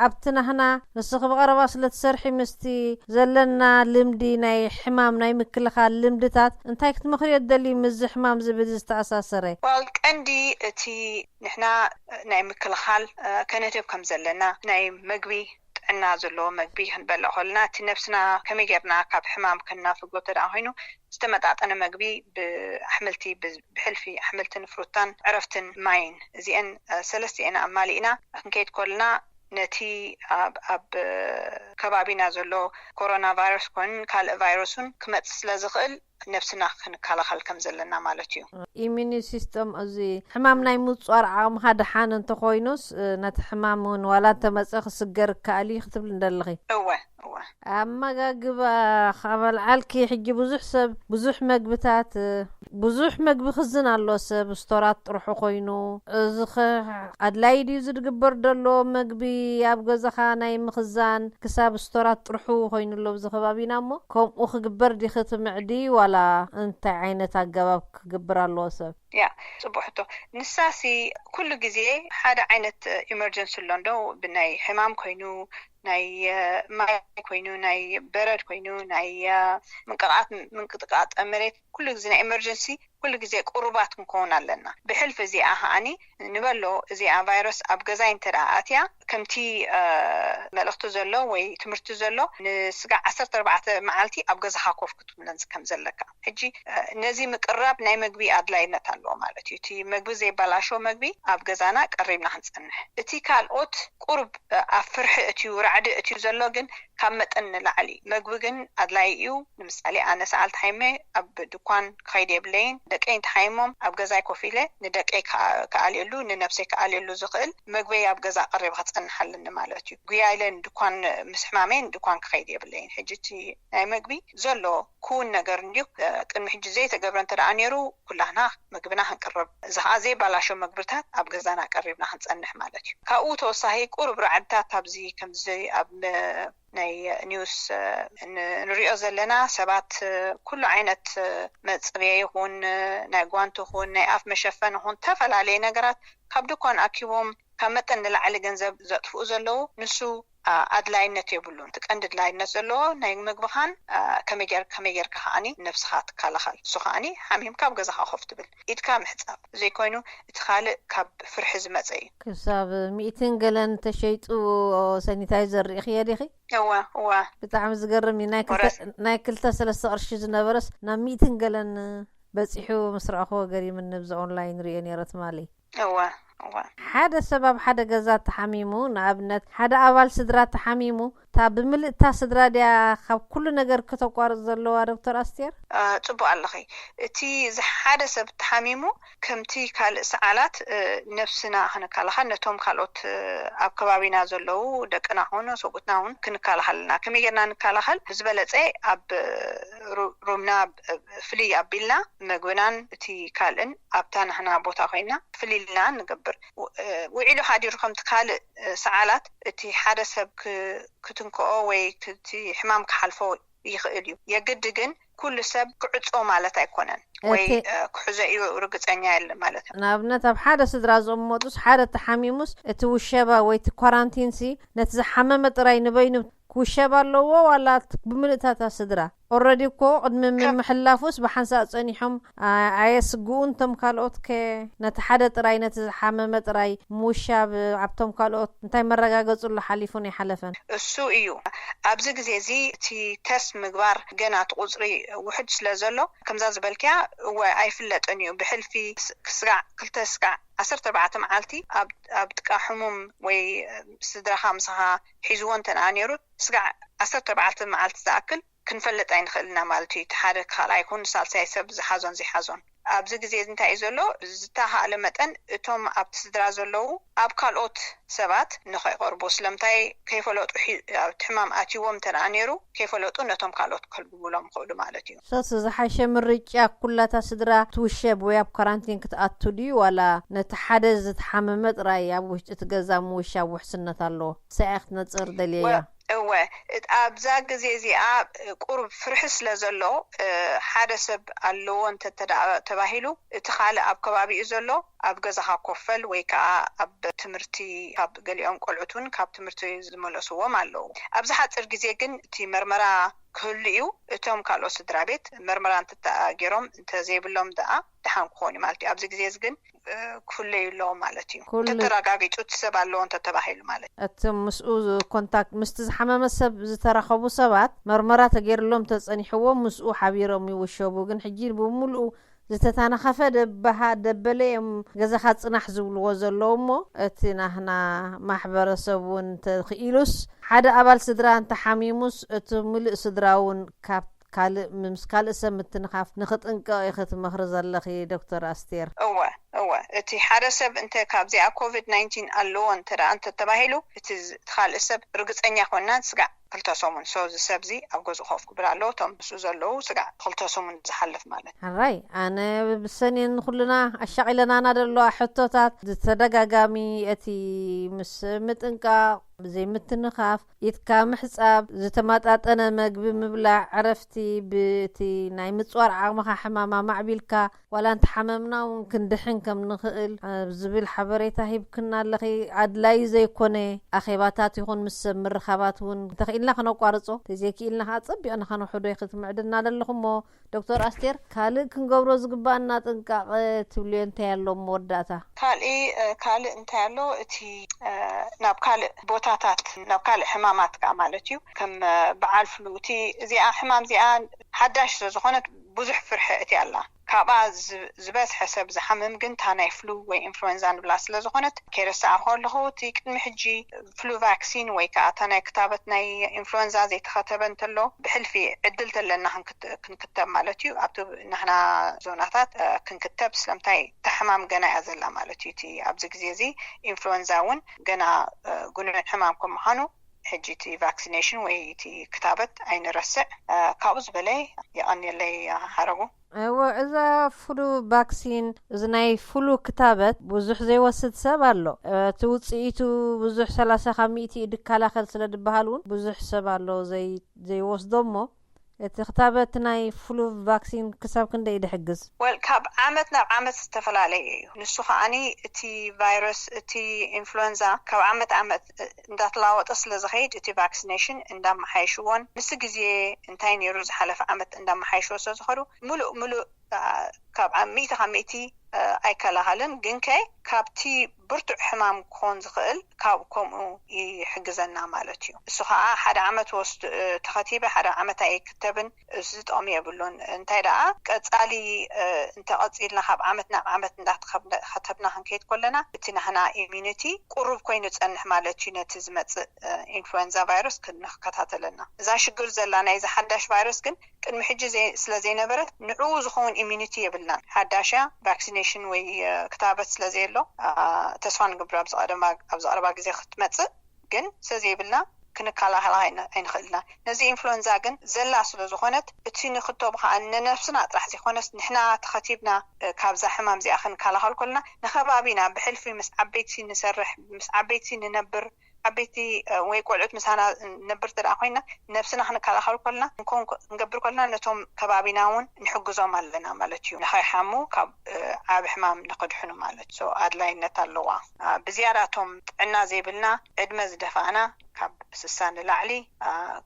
ኣብቲ ናህና ንስኺ ብቐረባ ስለ ትሰርሒ ምስቲ ዘለና ልምዲ ናይ ሕማም ናይ ምክልኻል ልምድታት እንታይ ክትመኽርዮ ትደልዪ ምስዚ ሕማም እዚ ብዚ ዝተኣሳሰረ? ዋል ቀንዲ እቲ ንሕና ናይ ምክልኻል ከነድህብ ከም ዘለና ናይ መግቢ ጥዕና ዘለዎ መግቢ ክንበልዕ ከለና እቲ ነብስና ከመይ ጌርና ካብ ሕማም ከናፍጎ ተደኣ ኮይኑ ዝተመጣጠነ መግቢ ብኣሕምልቲ ብሕልፊ ኣሕምልትን ፍሩታን ዕረፍትን ማይን እዚአን ሰለስቲአን ኣማሊእና ክንከይድ ከለና ነቲ ኣብ ከባቢና ዘሎ ኮሮና ቫይረስ ኮን ካልእ ቫይረሱን ክመጽእ ስለ ዝኽእል ነብስና ክንከላኸል ከም ዘለና ማለት እዩ። ኢሚኒ ሲስተም እዚ ሕማም ናይ ምፅዋር ዓቕምኻ ደሓን እንተኮይኑስ ነቲ ሕማም እውን ዋላ እንተመፀ ክስገር ይከኣል እዩ ክትብል እንደለኺ። እወ እወ። ኣመጋግባ ካብ ኣልዓልኪ ሕጂ ብዙሕ ሰብ ብዙሕ መግብታት ብዙሕ መግቢ ክዝን ኣሎ ሰብ ስቶራት ጥርሑ ኮይኑ እዚ ኸ ኣድላይ ድዩ ዝድግበር ዘሎ መግቢ ኣብ ገዛኻ ናይ ምኽዛን ክሳብ ስቶራት ጥርሑ ኮይኑ ኣሎ ኣብዚ ከባቢና እሞ ከምኡ ክግበር ዲኺ ትምዕዲ ዋላ እንታይ ዓይነት ኣገባብ ክግብር ኣለዎ ሰብ? ያ ጽቡቅ ሕቶ። ንሳሲ ኩሉ ግዜ ሓደ ዓይነት ኢመርጀንሲ ኣሎ እንዶ ብናይ ሕማም ኮይኑ ናይ ማይ ኮይኑ ናይ በረድ ኮይኑ ናይ ምንቅቃጥ ምንቅጥቃጥ መሬት ኩሉ ግዜ ናይ ኢመርጀንሲ ኩሉ ግዜ ቁሩባት ክንከውን ኣለና። ብሕልፊ እዚኣ ከዓኒ ንበሎ እዚኣ ቫይረስ ኣብ ገዛይ እንተ ደኣ ኣትያ ከምቲ መልእኽቲ ዘሎ ወይ ትምህርቲ ዘሎ ንስጋዕ ዓሰርተ ኣርባዕተ መዓልቲ ኣብ ገዛኻ ኮፍ ክትብለን ከም ዘለካ። ሕጂ ነዚ ምቅራብ ናይ መግቢ ኣድላይነት ኣለዎ ማለት እዩ። እቲ መግቢ ዘይበላሾ መግቢ ኣብ ገዛና ቀሪብና ክንጸንሕ። እቲ ካልኦት ቁሩብ ኣብ ፍርሒ እትዩ ራዕዲ እትዩ ዘሎ ግን ካብ መጠን ንላዕሊ መግቢ ግን ኣድላይ እዩ። ንምሳሌ ኣነ ሰዓል ተሓይመ ኣብ ድኳን ክኸይድ የብለይን። ደቀይ እንተሓይሞም ኣብ ገዛይ ኮፍ ኢለ ንደቀይ ክኣልየሉ ንነብሰይ ክኣልየሉ ዝኽእል መግበይ ኣብ ገዛ ቀሪበ ክጸንሕ ኣለኒ ማለት እዩ። ጉያ ኢለ ንድኳን ምስ ሕማመይ ንድኳን ክኸይድ የብለይን። ሕጂ እቲ ናይ መግቢ ዘሎ ክውን ነገር እንድዩ። ቅድሚ ሕጂ ዘይተገብረ እንተ ደኣ ነይሩ ኩላህና መግብና ክንቅርብ እዚ ከዓ ዘይባላሾ መግብታት ኣብ ገዛና ቀሪብና ክንጸንሕ ማለት እዩ። ካብኡ ተወሳኺ ቁሩብ ራዕድታት ኣብዚ ከምዚ ኣብ ናይ ኒውስ ንሪኦ ዘለና ሰባት ኩሉ ዓይነት መፅረየ ይኹን ናይ ጓንቲ ይኹን ናይ ኣፍ መሸፈን ይኹን ተፈላለየ ነገራት ካብ ድኳን ኣኪቦም ካብ መጠን ንላዕሊ ገንዘብ ዘጥፍኡ ዘለዉ ንሱ ኣድላይነት የብሉን። እቲ ቀንዲ ድላይነት ዘለዎ ናይ ምግብኻን ከመይ ጌርካ ከዓኒ ነብስኻ ትከላኸል። እሱ ከዓኒ ሓሚምካ ኣብ ገዛኻ ኮፍ ትብል ኢድካ ምሕፃብ ዘይኮይኑ እቲ ካልእ ካብ ፍርሒ ዝመፀ እዩ። ክሳብ ሚእትን ገለን ተሸይጡ ሰኒታይዘር ርኢኽዮ ዲኺ? እወ እወ። ብጣዕሚ ዝገርም እዩ። ናይ ክልተ ሰለስተ ቅርሺ ዝነበረስ ናብ ሚእትን ገለን በፂሑ ምስ ረኣኽዎ ገሪምኒ። ብዚ ኦንላይን ሪኦ ነይረ ትማሊ። እወ እወ ሓደ ሰብ ኣብ ሓደ ገዛ ተሓሚሙ፣ ንኣብነት ሓደ ኣባል ስድራ ተሓሚሙ፣ እታ ብምልእታ ስድራ ድያ ካብ ኩሉ ነገር ከተቋርፅ ዘለዋ? ዶክተር ኣስቴር። ጽቡቅ ኣለኺ። እቲ ሓደ ሰብ ተሓሚሙ ከምቲ ካልእ ሰዓላት ነፍስና ክንከላኸል፣ ነቶም ካልኦት ኣብ ከባቢና ዘለዉ ደቅና ኾኑ ሰብኡትና እውን ክንከላኸል ኣለና። ከመይ ጌርና ንከላኸል? ብዝበለፀ ኣብ ሩምና ፍልይ ኣቢልና መግብናን እቲ ካልእን ኣብታ ናህና ቦታ ኮይና ፍልይ ኢልና ንገብር። ውዒሉ ሓዲሩ ከምቲ ካልእ ሰዓላት እቲ ሓደ ሰብ ክትንክኦ ወይ እቲ ሕማም ክሓልፎ ይኽእል እዩ። የግድ ግን ኩሉ ሰብ ክዕጾ ማለት ኣይኮነን ወይ ክሕዞ እዩ ርግጸኛ የለ ማለት እዩ። ንኣብነት ኣብ ሓደ ስድራ ዝቕመጡስ ሓደ ተሓሚሙስ እቲ ውሸባ ወይ እቲ ኳራንቲንሲ ነቲ ዝሓመመ ጥራይ ንበይኑ ክውሸብ ኣለዎ ዋላ ብምልእታታ ስድራ? ኦረዲ እኮ ቅድሚ ምምሕላፉስ ብሓንሳእ ጸኒሖም ኣየስግኡን? እቶም ካልኦት ከ ነቲ ሓደ ጥራይ ነቲ ዝሓመመ ጥራይ ምውሻብ ኣብቶም ካልኦት እንታይ መረጋገጹ ኣሎ? ሓሊፉን ኣይሓለፈን። እሱ እዩ። ኣብዚ ግዜ እዚ እቲ ተስት ምግባር ገና እቲ ቁፅሪ ውሕድ ስለ ዘሎ ከምዛ ዝበልክያ እወ ኣይፍለጥን እዩ። ብሕልፊ ስጋዕ ክልተ ስጋዕ ዓሰርተ ኣርባዕተ መዓልቲ ኣብ ጥቃ ሕሙም ወይ ስድራኻ ምሳኻ ሒዝዎ እንተ ነይሩ ስጋዕ ዓሰርተ ኣርባዕተ መዓልቲ ዝኣክል ክንፈልጥ ኣይንኽእል ኢና ማለት እዩ። እቲ ሓደ ካልኣይ ይኹን ሳልሳይ ሰብ ዝሓዞን ዘይሓዞን ኣብዚ ግዜ እዚ እንታይ እዩ ዘሎ? ዝተኻእለ መጠን እቶም ኣብቲ ስድራ ዘለዉ ኣብ ካልኦት ሰባት ንኸይቐርቡ ስለምንታይ ከይፈለጡ እቲ ሕማም ኣትይዎም እንተ ነይሩ ከይፈለጡ ነቶም ካልኦት ከልግብሎም ይኽእሉ ማለት እዩ። ሶስ ዝሓሸ ምርጫ ኩላታ ስድራ ትውሸብ ወይ ኣብ ኳራንቲን ክትኣቱ ድዩ ዋላ ነቲ ሓደ ዝተሓመመ ጥራይ ኣብ ውሽጢ እቲ ገዛ ምውሻብ ውሕስነት ኣለዎ? ንሳ እያ ክትነፅር ደልየያ። እወ ኣብዛ ግዜ እዚኣ ቁሩብ ፍርሒ ስለ ዘሎ ሓደ ሰብ ኣለዎ እንተ ተባሂሉ እቲ ካልእ ኣብ ከባቢኡ ዘሎ ኣብ ገዛኻ ኮፈል ወይ ከዓ ኣብ ትምህርቲ ካብ ገሊኦም ቆልዑት እውን ካብ ትምህርቲ ዝመለስዎም ኣለዉ። ኣብዚ ሓፂር ግዜ ግን እቲ መርመራ ክህሉ እዩ። እቶም ካልኦት ስድራ ቤት መርመራ እንተተገይሮም እንተዘይብሎም ደኣ ደሓን ክኾኑ ማለት እዩ። ኣብዚ ግዜ ግን ክፍለዩ ኣለዎም ማለት እዩ። ተተረጋጊፁ እቲ ሰብ ኣለዎ እንተተባሂሉ ማለት እዩ። እቲ ምስኡ ኮንታክት ምስቲ ዝሓመመ ሰብ ዝተራኸቡ ሰባት መርመራ ተገይርሎም ተፀኒሕዎም ምስኡ ሓቢሮም ይውሸቡ። ግን ሕጂ ብምሉኡ ዝተታነኸፈ ደበሃ ደበለ እዮም ገዛኻ ፅናሕ ዝብልዎ ዘለዉ እሞ እቲ ናህና ማሕበረሰብ እውን ተኽኢሉስ ሓደ ኣባል ስድራ እንተሓሚሙስ እቲ ምሉእ ስድራ እውን ካብ ካልእ ምስ ካልእ ሰብ ምትንኻፍ ንኽጥንቀቕ ኢኺ ትመኽሪ ዘለኺ ዶክተር ኣስቴር። እወ እወ እቲ ሓደ ሰብ እንተ ካብዚኣ ኮቪድ ናይንቲን ኣለዎ እንተ ደኣ እንተ ተባሂሉ እቲ ካልእ ሰብ ርግጸኛ ኮንና ስጋዕ ክልተ ሰሙን ሶ እዚ ሰብዚ ኣብ ገዝኡ ኮፍ ክብል ኣለዎ እቶም ምስኡ ዘለዉ ስጋዕ ክልተ ሰሙን ዝሓልፍ ማለት። ሕራይ ኣነ ብሰኔን ንኹልና ኣሻቒለናና ዘለዋ ሕቶታት ዝተደጋጋሚ እቲ ምስ ምጥንቃቕ ብዘይምትንኻፍ ኢድካ ምሕጻብ፣ ዝተማጣጠነ መግቢ ምብላዕ፣ ዕረፍቲ፣ ብእቲ ናይ ምጽዋር ዓቕምኻ ሕማም ኣማዕቢልካ ዋላ እንተሓመምና እውን ክንድሕን ከም ንኽእል ኣብ ዝብል ሓበሬታ ሂብክና ኣለኺ። ኣድላዪ ዘይኮነ ኣኼባታት ይኹን ምስ ሰብ ምርኻባት እውን እንተኽኢልና ከነቋርጾ፣ እንተዘይክኢልና ከዓ ጸቢቕና ከነውሕዶ ኢኺ ትምዕድና ዘለኹ እሞ ዶክተር ኣስቴር ካልእ ክንገብሮ ዝግባኣና ጥንቃቐ ትብልዮ እንታይ ኣሎ መወዳእታ? ካልእ ካልእ እንታይ ኣሎ እቲ ናብ ካልእ ቦታታት ናብ ካልእ ሕማማት ከዓ ማለት እዩ ከም በዓል ፍሉ እቲ እዚኣ ሕማም እዚኣ ሓዳሽ ስለዝኾነት ብዙሕ ፍርሒ እቲ ኣላ ካብኣ ዝበዝሐ ሰብ ዝሓምም ግን እታ ናይ ፍሉ ወይ ኢንፍሉዌንዛ ንብላ ስለዝኾነት ከይረስዓ ከለኹ እቲ ቅድሚ ሕጂ ፍሉ ቫክሲን ወይ ከዓ እታ ናይ ክታበት ናይ ኢንፍሉዌንዛ ዘይተኸተበ እንተሎ ብሕልፊ ዕድል ተለና ክንክተብ ማለት እዩ ኣብቲ ናህና ዞናታት ክንክተብ ስለምንታይ እታ ሕማም ገና እያ ዘላ ማለት እዩ እቲ ኣብዚ ግዜ እዚ ኢንፍሉዌንዛ እውን ገና ጉኑዕን ሕማም ከም ምዃኑ ሕጂ እቲ ቫክሲኔሽን ወይ እቲ ክታበት ኣይንረስዕ ካብኡ ዝበለ የቐንየለይ ሓረጉ እወ እዛ ፍሉ ቫክሲን እዚ ናይ ፍሉ ክታበት ብዙሕ ዘይወስድ ሰብ ኣሎ። እቲ ውፅኢቱ ብዙሕ ሰላሳ ካብ ሚእቲ እዩ ድከላኸል ስለ ድበሃል እውን ብዙሕ ሰብ ኣሎ ዘይወስዶ እሞ እቲ ክታበት ናይ ፍሉ ቫክሲን ክሳብ ክንደይ ድሕግዝ? ወል ካብ ዓመት ናብ ዓመት ዝተፈላለየ እዩ። ንሱ ከዓኒ እቲ ቫይረስ እቲ ኢንፍሉዌንዛ ካብ ዓመት ዓመት እንዳተለዋወጠ ስለ ዝኸይድ እቲ ቫክሲኔሽን እንዳመሓየሽዎን ምስ ግዜ እንታይ ነይሩ ዝሓለፈ ዓመት እንዳመሓየሽዎ ስለ ዝኸዱ ምሉእ ምሉእ ካብ ሚእቲ ካብ ሚእቲ ኣይከላኸልን፣ ግን ከ ካብቲ ብርቱዕ ሕማም ክኾን ዝኽእል ካብ ከምኡ ይሕግዘና ማለት እዩ። እሱ ከዓ ሓደ ዓመት ወስድ ተኸቲበ ሓደ ዓመት ኣይክተብን፣ እዚ ጥቕሚ የብሉን። እንታይ ደኣ ቀጻሊ እንተቐጺልና ካብ ዓመት ናብ ዓመት እንዳተኸተብና ክንከይድ ከለና እቲ ናህና ኢሚኒቲ ቁሩብ ኮይኑ ጸንሕ ማለት እዩ። ነቲ ዝመጽእ ኢንፍሉዌንዛ ቫይረስ ክንከታተለና እዛ ሽግር ዘላ ናይዚ ሓዳሽ ቫይረስ ግን ቅድሚ ሕጂ ስለ ዘይነበረት ንዕኡ ዝኸውን ኢሚኒቲ የብልናን። ሓዳሻ ቫክሲኔሽን ወይ ክታበት ስለ ዘየሎ ተስፋ ንገብር ኣብዚ ቀረባ ግዜ ክትመፅእ፣ ግን ስለ ዘይብልና ክንከላኸላ ኣይንኽእልና። ነዚ ኢንፍሉዌንዛ ግን ዘላ ስለ ዝኾነት እቲ ንክተቡ ከዓ ንነብስና ጥራሕ ዘይኮነስ ንሕና ተኸቲብና ካብዛ ሕማም እዚኣ ክንከላኸል ከለና ንከባቢና ብሕልፊ ምስ ዓበይቲ ንሰርሕ፣ ምስ ዓበይቲ ንነብር፣ ዓበይቲ ወይ ቆልዑት ምሳና ነብር እንተ ኮይና ነብስና ክንከላኸል ከልና ክንገብር ከልና ነቶም ከባቢና እውን ንሕግዞም ኣለና ማለት እዩ። ንኸይሓሙ ካብ ዓብ ሕማም ንክድሕኑ ማለት እዩ። ኣድላይነት ኣለዋ። ብዝያዳ እቶም ጥዕና ዘይብልና ዕድመ ዝደፋእና ካብ ስሳ ንላዕሊ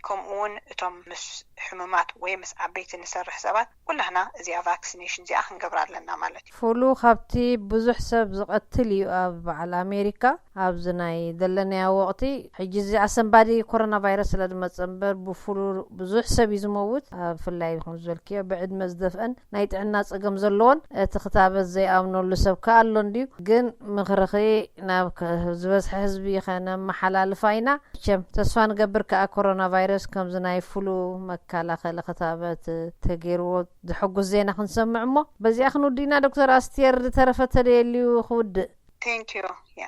ከምኡ እውን እቶም ምስ ሕሙማት ወይ ምስ ዓበይቲ ንሰርሕ ሰባት ኩላህና እዚኣ ቫክሲኔሽን እዚኣ ክንገብር ኣለና ማለት እዩ። ፍሉ ካብቲ ብዙሕ ሰብ ዝቐትል እዩ ኣብ በዓል ኣሜሪካ ኣብዚ ናይ ዘለናዮ ወቕቲ። ሕጂ እዚ ኣሰንባዲ ኮሮና ቫይረስ ስለ ዝመፀ እምበር ብፍሉ ብዙሕ ሰብ እዩ ዝመውት። ብፍላይ ይኹን ዝበልክዮ ብዕድመ ዝደፍአን ናይ ጥዕና ፀገም ዘለዎን እቲ ክታበት ዘይኣምነሉ ሰብ ከ ኣሎ እንድዩ። ግን ምኽርኺ ናብ ዝበዝሐ ህዝቢ ከነመሓላልፋ ኢና። መቸም ተስፋ ንገብር ከኣ ኮሮና ቫይረስ ከምዚ ናይ ፍሉ መከላኸሊ ክታበት ተገይርዎ ዘሐጉስ ዜና ክንሰምዕ እሞ በዚኣ ክንውድእና። ዶክተር ኣስቴር ዝተረፈ ተደየልዩ ክውድእ። ቴንኪዩ። ያ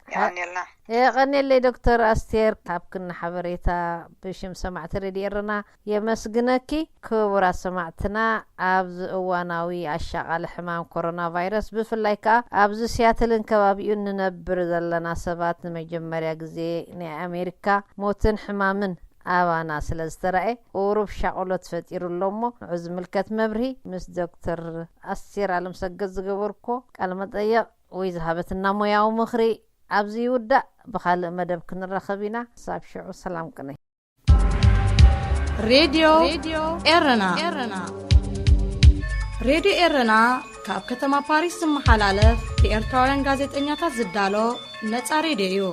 የቐንየልና። የቐንየለይ ዶክተር ኣስቴር ካብ ክና ሓበሬታ ብሽም ሰማዕቲ ሬድዮ ኤረና የመስግነኪ። ክቡራት ሰማዕትና ኣብዚ እዋናዊ ኣሻቓሊ ሕማም ኮሮና ቫይረስ ብፍላይ ከኣ ኣብዚ ሲያትልን ከባቢኡን ንነብር ዘለና ሰባት ንመጀመርያ ግዜ ናይ ኣሜሪካ ሞትን ሕማምን ኣባና ስለ ዝተራእየ ቁሩብ ሻቕሎት ፈጢሩ ኣሎ እሞ ንዑ ዝምልከት መብርሂ ምስ ዶክተር ኣስቴር ኣለምሰገድ ዝገበርኮ ቃለ መጠየቕ ወይ ዝሃበትና ሞያዊ ምኽሪ ኣብዚ ይውዳእ። ብኻልእ መደብ ክንራኸብ ኢና። ክሳብ ሽዑ ሰላም ቅነ። ሬድዮ ኤረና ሬድዮ ኤረና ካብ ከተማ ፓሪስ ዝመሓላለፍ ብኤርትራውያን ጋዜጠኛታት ዝዳሎ ነጻ ሬድዮ እዩ።